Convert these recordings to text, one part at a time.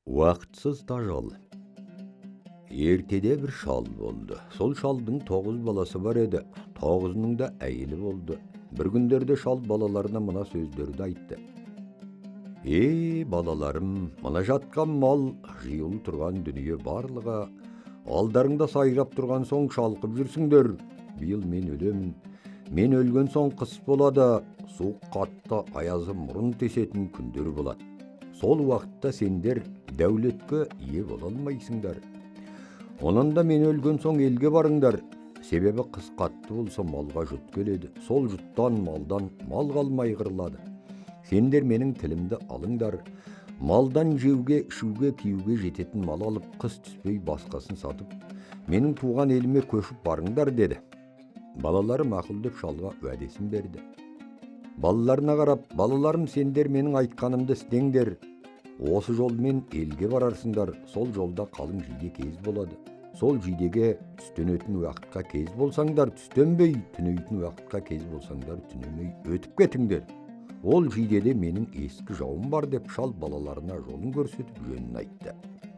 Уақытсыз тажал. Ертеде бір шал болды. Сол шалдың 9 баласы бар еді. 9-ының да әйелі болды. Бір күндерде шал балаларына мына сөздерді айтты. Ей, балаларым, мына жатқан мал, жиылы тұрған дүние барлығы алдарыңда сайрап тұрған соң шалқып жүрсіңдер. Биыл мен өлемін. Мен өлген соң қыс болады, суық қатты, аязы мұрын тесетін күндер болады. Сол уақытта сендер дәулетке ие бола алмайсыңдар. Онан да мен өлген соң елге барыңдар. Себебі қыс қатты болса малға жұт келеді. Сол жұттан малдан мал қалмай қырылады. Сендер менің тілімді алыңдар. Малдан жеуге, ішуге, киюге жететін мал алып, қыс түспей басқасын сатып, менің туған еліме көшіп барыңдар деді. Балалары мақұл деп шалға уәдесін берді. Балаларына қарап, балаларым, сендер менің айтқанымды істеңдер. Осы жолмен елге барарсыңдар, сол жолда қалың жиде кез болады. Сол жидеге түстенетін уақытқа кез болсаңдар, түстенбей, түнейтін уақытқа кез болсаңдар, түнемей өтіп кетіңдер. Ол жидеде менің ескі жауым бар деп шал балаларына жолын көрсетіп жөнін айтты.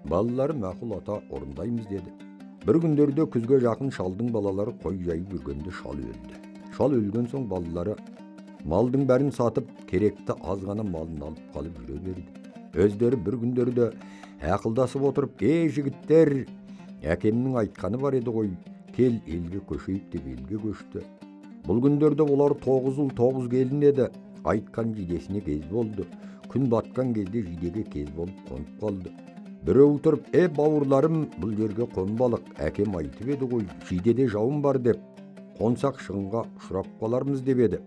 Балалары мақұл ата, орындаймыз деді. Бір күндерде күзге жақын шалдың балалары қой жайып жүргенде шал өлді. Шал өлген соң балалары малдың бәрін сатып, керекті аз ғана малын алып қалып жүре берді. Өздері бір күндерде ақылдасып отырып, «Ей, жігіттер, әкемнің айтқаны бар еді ғой, кел елге көшейік» деп елге көшті. Бұл күндерде олар 9 ұл, 9 келін еді. Айтқан жидесіне кез болды. Күн батқан кезде жидеге кез болып қонып қалды. Біреу тұрып, «Е, бауырларым, бұл жерге қонбалық, әкем айтып еді ғой, жидеде жауым бар деп, қонсақ шығынға ұшырап қалармыз деп еді.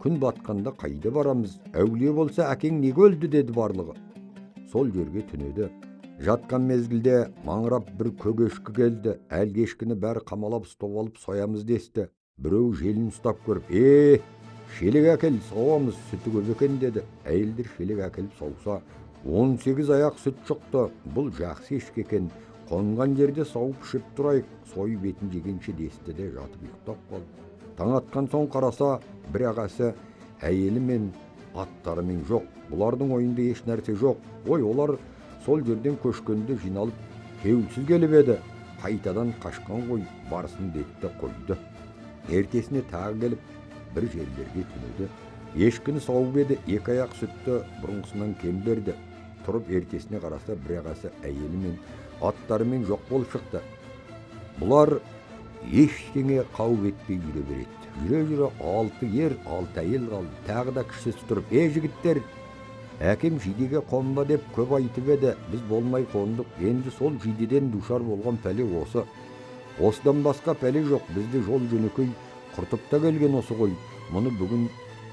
Күн батқанда қайда барамыз? Әулие болса әкең неге өлді?» деді барлығы. Сол жерге түнеді. Жатқан мезгілде маңырап бір көк ешкі келді. Әлгі ешкіні бәрі қамалап ұстап алып соямыз десті. Біреу желін ұстап көріп, «Е, шелек әкел, сауамыз, сүті көп екен» деді. Әйелдер шелек әкеліп сауса, 18 аяқ сүт шықты. Бұл жақсы ешкі екен, қонған жерде сауып ішіп тұрайық, сойып етін жегенше десті де жатып ұйықтап қалды. Таң атқан соң қараса, бір ағасы әйелі мен аттарымен жоқ. Бұлардың ойында еш нәрсе жоқ. Ой, олар сол жерден көшкенде жиналып кеусіз келіп еді, қайтадан қашқан ғой, барсын деді де қойды. Ертесіне тағы келіп бір жерлерге түнеді. Ешкіні сауып еді, 2 аяқ сүтті бұрынғысынан кем берді. Тұрып ертесіне қараса, бір ағасы әйелі мен аттарымен жоқ болып шықты. Бұлар ештеңе қауіп етпей жүре береді. Жүре-жүре 6 ер, 6 әйел қалды. Тағы да кішісі тұрып, «Е, жігіттер, әкем жидеге қонба деп көп айтып еді, біз болмай қондық. Енді сол жидеден душар болған пәле осы. Осыдан басқа пәле жоқ, бізді жол жөнекей құртып та келген осы ғой. Мұны бүгін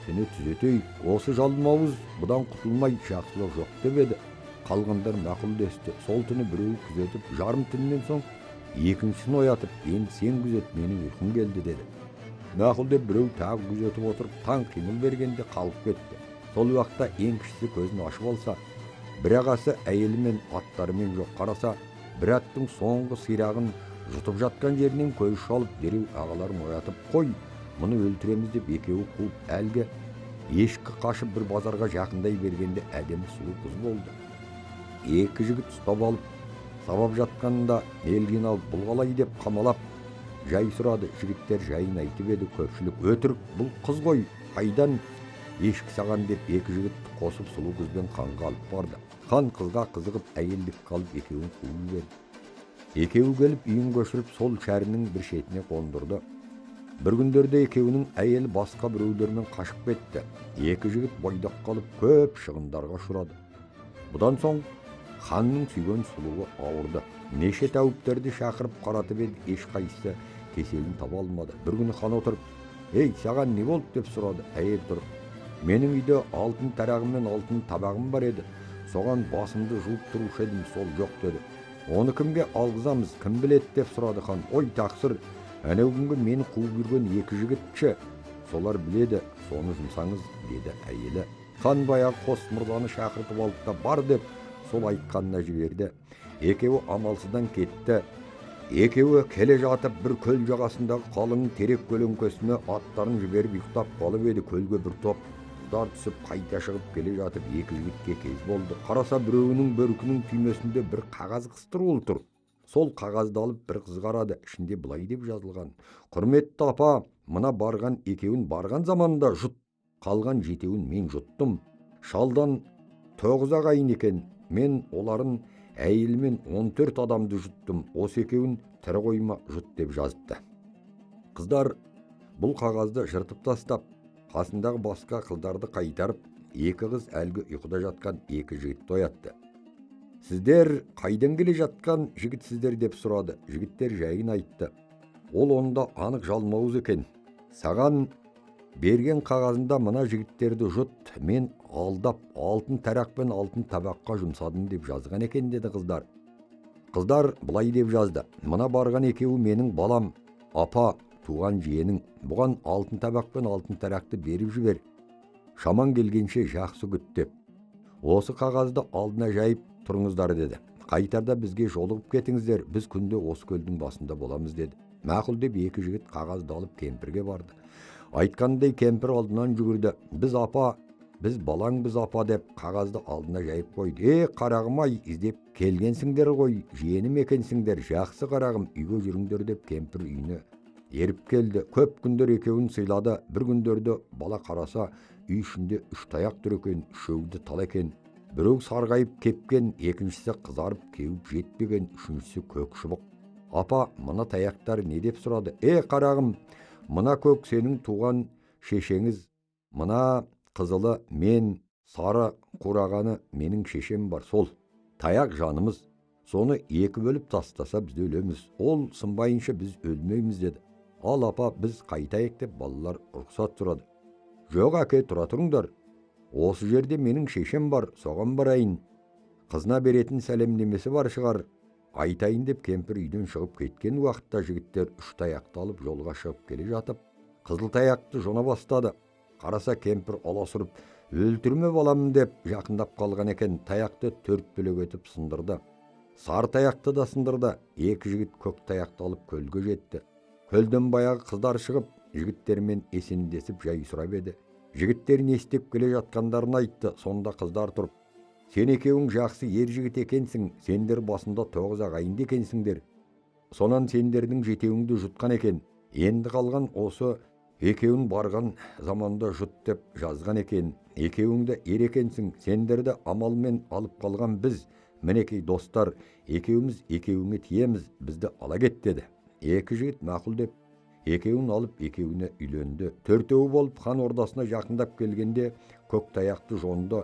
түні түзетейік. Осы жалмауыз бұдан құтылмай жақсылық жоқ» деп еді. Қалғандар мақұл десті. Сол түні біреуі күзетіп, жарым түннен соң екіншісін оятып, «Енді сен күзет, менің ұйқым келді» деді. Мақұл деп біреу тағы күзетіп отырып, таң қимыл бергенде қалып кетті. Сол уақытта ең кішісі көзін ашып алса, бір ағасы әйелі мен аттарымен жоқ. Қараса, бір аттың соңғы сирағын жұтып жатқан жерінен көз шалып, дереу ағаларын оятып, «Қой, мұны өлтіреміз» деп екеуі қуып, әлгі ешкі қашып бір базарға жақындай бергенде әдемі сұлу қыз болды. Екі жігіт ұстап алып сабап жатқанда ел жиналып, «Бұл қалай?» деп қамалап жай сұрады. Жігіттер жайын айтып еді, көпшілік, «Өтірік, бұл қыз ғой, қайдан ешкі саған?» деп екі жігіт қосып сұлу қызбен ханға алып барды. Хан қызға қызығып әйелдік алып екеуін қуып жіберді. Екеуі келіп үйін көшіріп сол шәрінің бір шетіне қондырды. Бір күндерде екеуінің әйелі басқа біреулермен қашып кетті. Екі жігіт бойдақ қалып көп шығындарға ұшырады. Бұдан соң ханның сүйген сұлуы ауырды. Неше тәуіптерді шақырып қаратып еді, ешқайсысы кеселін таба алмады. Бір күні хан отырып, «Ей, саған не болды?» деп сұрады. Әйел тұрып, «Менің үйде алтын тарағым мен алтын табағым бар еді, соған басымды жуып тұрушы едім, сол жоқ» деді. «Оны кімге алғызамыз, кім біледі?» деп сұрады хан. «Ой, тақсыр, әнеу күнгі мені қуып жүрген екі жігітші, солар біледі, соны жұмсаңыз» деді әйелі. Хан баяғы қос мырзаны шақыртып алып та бар деп сол айтқанына жіберді. Екеуі амалсыздан кетті. Екеуі келе жатып бір көл жағасындағы қалың терек көлеңкесіне аттарын жіберіп ұйықтап қалып еді, көлге бір топ Қыздар түсіп қайта шығып келе жатып, екі жігітке кез болды. Қараса, біреуінің бөркінің түймесінде бір қағаз қыстырулы тұр. Сол қағазды алып бір қыз қарады. Ішінде былай деп жазылған: «Құрметті апа, мына барған екеуін барған заманда жұт, қалған жетеуін мен жұттым. Шалдан 9 ағайын екен, мен оларын әйелімен 14 адамды жұттым, осы екеуін тірі қойма, жұт», – деп жазыпты. Қыздар бұл қағазды жыртып тастап, қасындағы басқа қыздарды қайтарып, екі қыз әлгі ұйқыда жатқан екі жігітті оятты. «Сіздер қайдан келе жатқан жігітсіздер?» – деп сұрады. Жігіттер жайын айтты. Ол онда анық жалмауыз екен. «Саған берген қағазында мына жігіттерді жұт, мен алдап алтын тарақ пен алтын табаққа жұмсадым деп жазған екен», – деді қыздар. Қыздар былай деп жазды: «Мына барған екеуі менің балам, апа, туған жиенің. Бұған алтын табақ пен алтын тарақты беріп жібер, шаман келгенше жақсы күт деп. Осы қағазды алдына жайып тұрыңыздар», – деді. «Қайтарда бізге жолығып кетіңіздер, біз күнде осы көлдің басында боламыз», – деді. «Мақұл», – деп екі жігіт қағазды алып кемпірге барды. Айтқандай, кемпір алдынан жүгірді. «Біз, апа, біз балаңбыз, апа», – деп қағазды алдына жайып қойды. «Е, қарағым ай, іздеп келгенсіңдер ғой, жиенім екенсіңдер, жақсы, қарағым, үйге жүріңдер», – деп кемпір үйіне еріп келді. Көп күндер екеуін сыйлады. Бір күндерде бала қараса, үй ішінде үш таяқ тұр екен. Үшеуі де тал екен. Біреу сарғайып кепкен, екіншісі қызарып кеуіп жетпеген, үшіншісі көк шыбық. «Апа, мына таяқтар не?» – деп сұрады. «Е, қарағым, мына көк сенің туған шешеңіз, мына қызылы мен, сары қурағаны менің шешем бар, сол таяқ жанымыз. Соны екі бөліп тастаса, біз өлеміз, ол сынбайынша біз өлмейміз», – деді. «Ал, апа, біз қайтайық», – деп балалар рұқсат сұрады. «Жоқ, әке, тұра тұрыңдар, осы жерде менің шешем бар, соған барайын, қызына беретін сәлемдемесі бар шығар, айтайын», – деп кемпір үйден шығып кеткен уақытта жігіттер үш таяқты алып жолға шығып келе жатып, қызыл таяқты жона бастады. Қараса, кемпір аласұрып, «Өлтірме, балам», – деп жақындап қалған екен. Таяқты төрт бөлек етіп сындырды. Сары таяқты да сындырды. Екі жігіт көк таяқты алып көлге жетті. Көлден баяғы қыздар шығып, жігіттермен есендесіп жай сұрап еді. Жігіттер не істеп келе жатқандарын айтты. Сонда қыздар тұрып: «Сен екеуің жақсы ер жігіт екенсің, сендер басында 9 ағайынды екенсіңдер. Сонан сендердің жетеуіңді жұтқан екен, енді қалған осы екеуін барған заманда жұт деп жазған екен. Екеуің де ер екенсің, сендерді амалмен алып қалған біз. Мінекей, достар, екеуміз екеуіңе тиеміз, бізді ала кет», – деді. Екі жігіт «Мақұл» деп, екеуін алып, екеуіне үйленді. Төртеуі болып хан ордасына жақындап келгенде, көк таяқты жонды.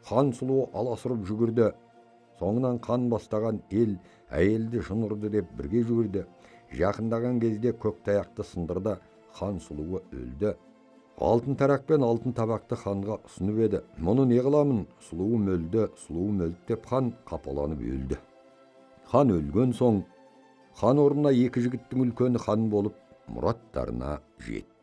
Хан сұлуы аласұрып жүгірді. Соңынан хан бастаған ел әйелді жын ұрды деп бірге жүгірді. Жақындаған кезде көк таяқты сындырды. Хан сұлуы өлді. Алтын тарақ пен алтын табақты ханға ұсынып еді: «Мұны не қыламын, сұлуым өлді, сұлуым өлді», – деп хан қапаланып өлді. Хан өлген соң, хан орнына екі жігіттің үлкені хан болып, мұраттарына жетті.